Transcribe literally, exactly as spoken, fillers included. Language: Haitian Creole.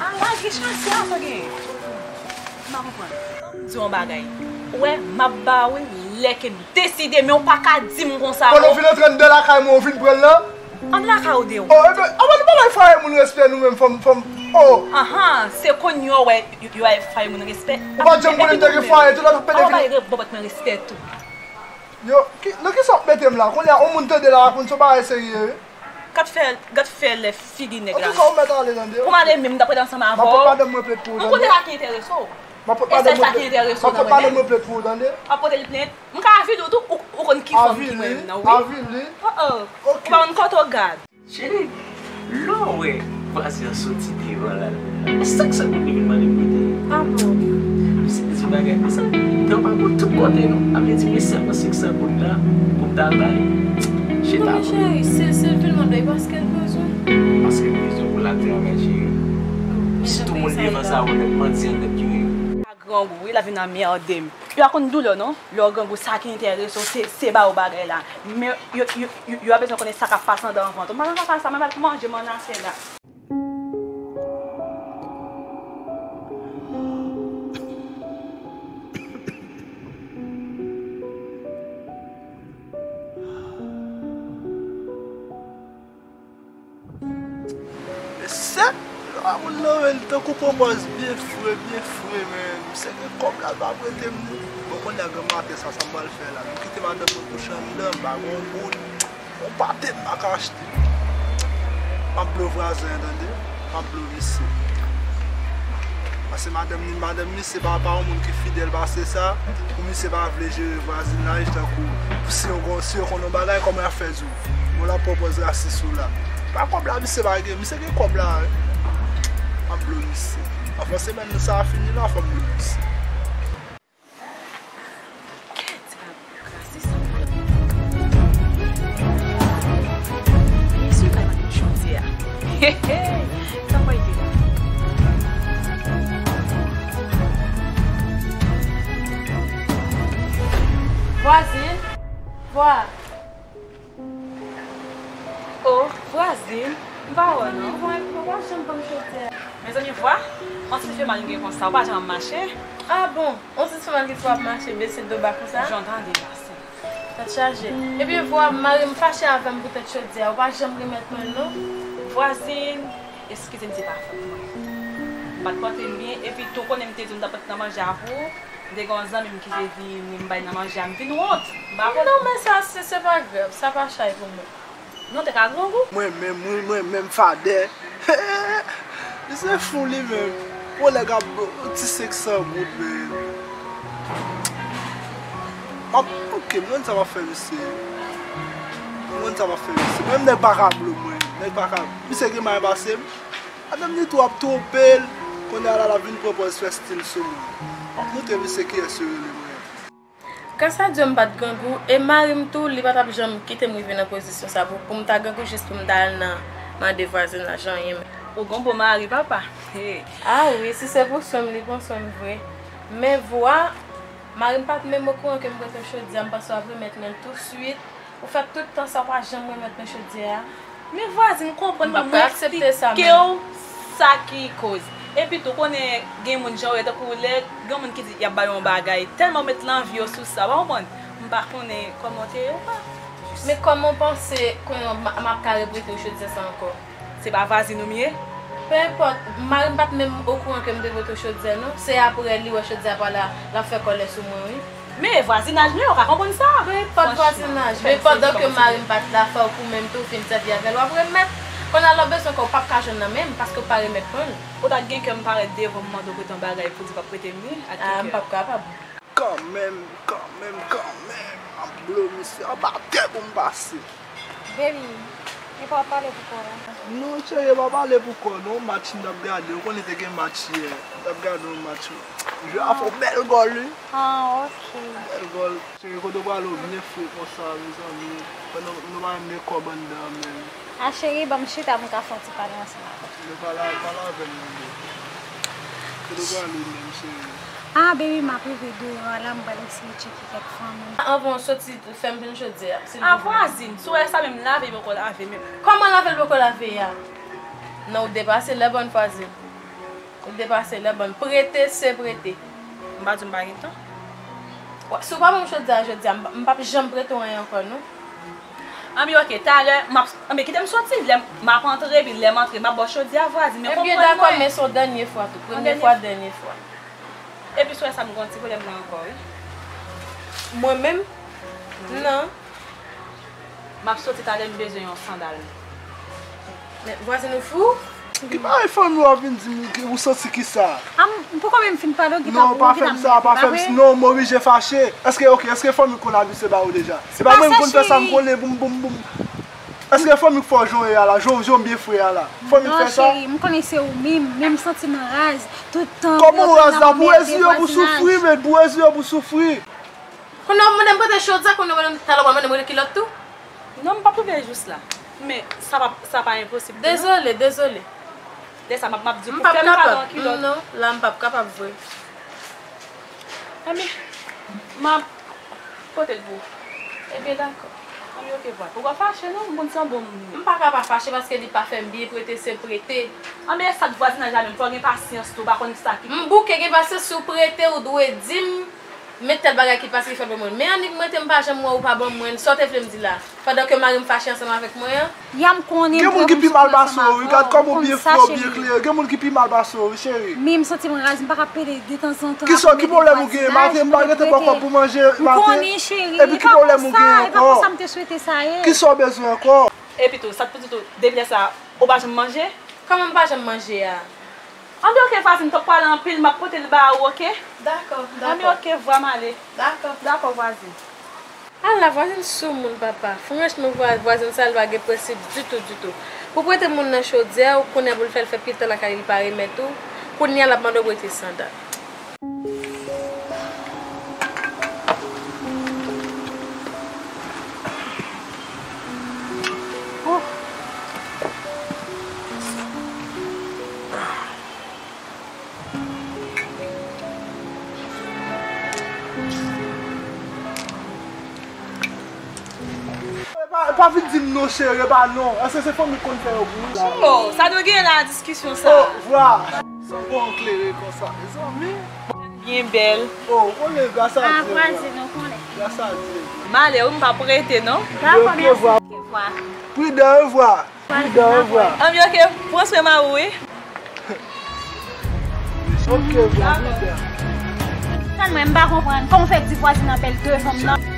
Ala ki chans sa genyen. M pa konprann. Di yon bagay. Ou wè, m ap ba ou lè ke m deside, men ou pa ka di m konsa. Pandan w vin antre anndan lakay mwen, ou vin pran l la? Ann lakay ou de ou. Oh, ebyen, anvan nou pa bay fwaye moun respè nou menm, fanm, fanm. Oh. Ahan, se kounye a w wè, yo bay fwaye moun respè. Ou pa t janm konnen m te gen fwaye, tout la t ap pede vini. Ou bay bòbòt mwen respè tou. Yo, ki, nan kisa w ap mete m la? Kounye a, yon moun tande la, konn se yon bagay serye, wi. Gad fè, gad fè lè figi nèg la. Antouka, ou mèt ale, tande. Pou m ale menm, m t ap rete ansanm avè w. M ap pot madanm mwen plent pou ou, tande. Ou konnen sa ki enterese w. M ap pot madanm mwen plent pou ou, tande. M ap pote l plent. M ka avili w tou, ou, ou konn ki fanm ki mwen menm nan, wi. Avili? Oh, oh. Ou pa konn kote w gad. Cheri, lè w wè vwazen an soti devan la, e senk san goud li vin mande m prete. Ah bon? Misye di bagay konsa, tan pa bon tout kote non. A vle di, men sèlman senk san goud la pou m ta bay. Chita. Non, men cheri, si, si l vin mande, e paske l bezwen. Paske l bezwen pou l al travay, cheri. Sitou moun devan sa yo nèt, mandyan nèt yo ye. Grangou, wi, l ap vin anmède m. Yo pa konn doulè w non. Lè w grangou, sa ki enterese w, se, se ba w bagay la. Men yo, yo, yo, yo pa bezwen konnen sa k ap pase anndan vant ou. M pa nan sa sa, mwen pa t manje, m annase la. Mesye, lè w a moun nan men l tankou pwopòz byen fre, byen fre, men misye gen kòb la, l pa prete m li. Bon, kounye a granmaten sa, sa m pral fè la? M kite madanm mwen kouche anndan, m pa gen yon goud. Yon pate m pa ka achte. M ap blo vwazen an, tande. M ap blo misye. Paske madanm li, madanm misye pa, pa yon moun ki fidèl pase sa, pou misye pa vle jere vwazinaj tankou, si yo gon, si yo konn yon bagay, kòman y ap fè di w? Bon, l ap pwopòz rasis ou la. Pa kòb la misye pa gen, misye gen kòb la, wi. M ap blo misye. Anvan semèn sa a fini la, fò m blo misye. Kèt, ti pa krasi sa. Li sou kay mwen jodi a. He, he. Sa mwen ye la? Vwazin, vwa. Oh, vwazin, m pa wè w non. Mezanmi, vwa, mezanmi, vwa, yon ti fè mal gen konsa, ou pa janm mache. Ah bon, yon ti fè mal gen pou ap mache, bese do ba konsa? Jan tande la, sè. Tèt chaje. Epi vwa, mari m fache avè m pou tèt chodi a, ou pa janm remèt mwen l non. Vwazin, eskize m, se pa fòt mwen. M pa t pòte l byen, epi tou konnen m te di w m t ap ret nan manje a pou ou. M te gen yon zanmi m ki te vini, m bay nan manje a, m vin wont. M pa konn. Non, men sa, se, se pa grav, sa pa chay pou mwen. Non, te ka grangou. Mwen menm, wi, mwen menm, Fadè. Misye fou li menm. Yon nèg ap yon ti senk san goud, men. M ap, oke, m konn sa m ap fè misye. M konn sa m ap fè misye. Menm nèg pa ka blo mwen. Nèg pa ka. Misye gen may pase m. Madanm li tou ap twonpe l. Kounye a la, l ap vin pran pòz fè stil sou mwen. M ap montre misye kiyès yo rele mwen. Gras a Dye m pa t grangou, e mari m tou, li pa t ap janm kite m rive nan pozisyon sa pou, pou m ta grangou jis pou m ta al nan mande vwazinaj anyen. Ou gon bon mari, papa. Hey. Ah wi, si se pou swen m, li pran swen m vre. Men vwa, mari m pa t menm okouran ke m prete w chodyè a, m panse w ap remèt mwen l touswit. Ou fè tout tan sa, w pa janm remèt mwen chodyè a. Men vwazin, konprann mwen, mwen eksplike w sa ki koz. Epi tou, konnen gen moun jan w ye, tankou lè gen moun ki di y ap ba yo yon bagay, tèlman w met lanvi w sou sa, w pa konprann? M pa konnen kòman w te ye, w pa. Men kòman w panse konnen m, m ap ka reprete w chodyè sa ankò? Se pa vwazin ou m ye? Pe enpòt, mari m pa t menm okouran ke m te pote w chodyè non. Se apre li wè chodyè a pa la, l ap fè kòlè sou mwen wi. Men vwazinaj nou yo ka konprann sa. Pe enpòt vwazinaj, men pandan ke mari m pa t la, fò w ou menm tou fin sèvi avè l, w ap remèt. Kounye a lè w bezwen ankò, w p ap ka jwenn nan men m, paske w pa remèt mwen l. Ou ta gen kè m parèt devan m mande w prete yon bagay pou di w p ap prete m li, ak ki kè? Ah, m p ap kapab. Kanmenm, kanmenm, kanmenm, m ap blo misye anba tè pou m pase. Baby, epa w ap pale pou kò w? Non, cheri, m pa pale pou kò non, match m t ap gade, ou konnen te gen match yè, m t ap gade yon match. Jwe a fè yon bèl gòl, wi. Ah, ok. Bèl gòl. Cheri, kote w prale w byen fre konsa, mezanmi? Pandan nou pa menm gen kòb anndan an menm. Ah, cheri, ban m chita pou m ka fè yon ti pale ansanm avè w. Cheri, pale, pale avè m non, baby. Kote w prale menm, cheri? Ah, baby, m ap rive deyò a la, m pral eseye tcheke kèk fanm. Anvan w soti, fè m vin chodyè a, silvouplè. Ah, vwazin, si w wè sa menm, lave l poko lave menm. Kòman lave l poko lave a? Non, ou depase lè bòn vwazin. Ou depase lè bòn. Prete, se prete. M pa di m pa gen tan. Wa-, si w pa ban m chodyè a jodi a, m, m p ap janm prete w anyen ankò, non. Anben, oke, talè, m ap, anben, kite m soti, lè m ap antre, epi lè m antre, m ap ba w chodyè a, vwazin, men konprann mwen. Ebyen, dakò, men se yon dènye fwa tou. Premye fwa, dènye fwa. Epi, sou sa, m gen yon ti pwoblèm la ankò, wi. Mwen menm? Non. M ap soti talè, m bezwen yon sandal. Men, vwazin, ou fou? Ki bagay fanmi w ap vin di m, ou santi ki sa? A, m, m poko menm fin pale, ou gentan, non, pa fè m sa, pa fè m sa, non, m oblije fache. Èske, oke, èske fanmi w konn abitye ba ou deja? Se pa mwen m konn fè sa, m konnen, boum, boum, boum. Èske fanmi k fè w jan w ye a la, jan w, jan w byen fre a la? Fanmi k fè sa? Non, cheri, m konnen se ou menm, men m santi m raz, tout tan. Kòman w raz la? Pou reziye w pou soufri, men pou reziye w pou soufri. Kounye a w mande m prete chodyè, kounye a w mande m, talè w mande m rele kilòt tou? Non, m p ap rive jous la. Men, sa pa, sa pa enposib tou, non. Dezole, dezole. Lè sa, m ap, m ap di w pou fè m kado yon kilòt. Non, la, m p ap kapab vre. Anben, m ap pote l pou ou. Ebyen, dakò. Anben, oke, vwa. Ou pa fache, non? M konn se yon bon moun. M pa ka pa fache paske li pa fè m byen, prete se prete. Anben, sa k vwazinaj la menm, fò w gen pasyans tou, ou pa konn sa ki. M bouke gen pasyans, si w prete, ou dwe di m. Men tèl bagay ki pase ki fè l ban mwen. Men annik mwen te m pa janm wè ou pa ban mwen. Sa w te vle m di la? Pandan ke mari m fache ansanm avèk mwen an? Ya m konnen. Gen moun ki pi mal pase w, wi. Gad kòman w byen fre, w byen klere. Gen moun ki pi mal pase w, wi, cheri. Men m santi m raz, m pa ka pede detanzantan. Kisa, ki pwoblèm ou genyen? Maten m pa rete bò kòb pou manje maten. M konnen, cheri. Epi ki pwoblèm ou genyen ankò? E pa konsa m te swete sa ye. Kisa w bezwen ankò? Epi tou, sa t pou di tou, depi lè sa, ou pa janm manje? Kòman m pa janm manje a? Anben, oke, vwazin, m p ap pale anpil, m ap pote l ba ou, oke? Dakò, dakò. Anben, oke, vwa m ale. Dakò. Dakò, vwazin. Ala, vwazin soumoun, papa. Franchman, vwa-, vwazin sa, li pa gen prensip ditou, ditou. Pou prete moun nan chodyè, ou konnen pou l fè l fè pil tan lakay li, li pa remèt ou. Kounye a, l ap mande w prete sandal. Pa, pa vin di m non, cheri, e pa non. Èske se fanmi k konn fè yo pou ou? Oh, sa nou gen la diskisyon sa. Oh, vwa. Sa bon klere konsa, mezanmi. Byen bèl. Oh, ou konnen, gras a Dye, vwa. Gras a Dye. M ale wi, m p ap rete non. Dakò, mèsi. Pridan, vwa. Pridan, vwa. Anben, oke, pran swen mari w, wi. Oke, vwa, pridan. Tann mwen, m pa konprann. Kòman w fè di vwazin nan bèl devan m nan?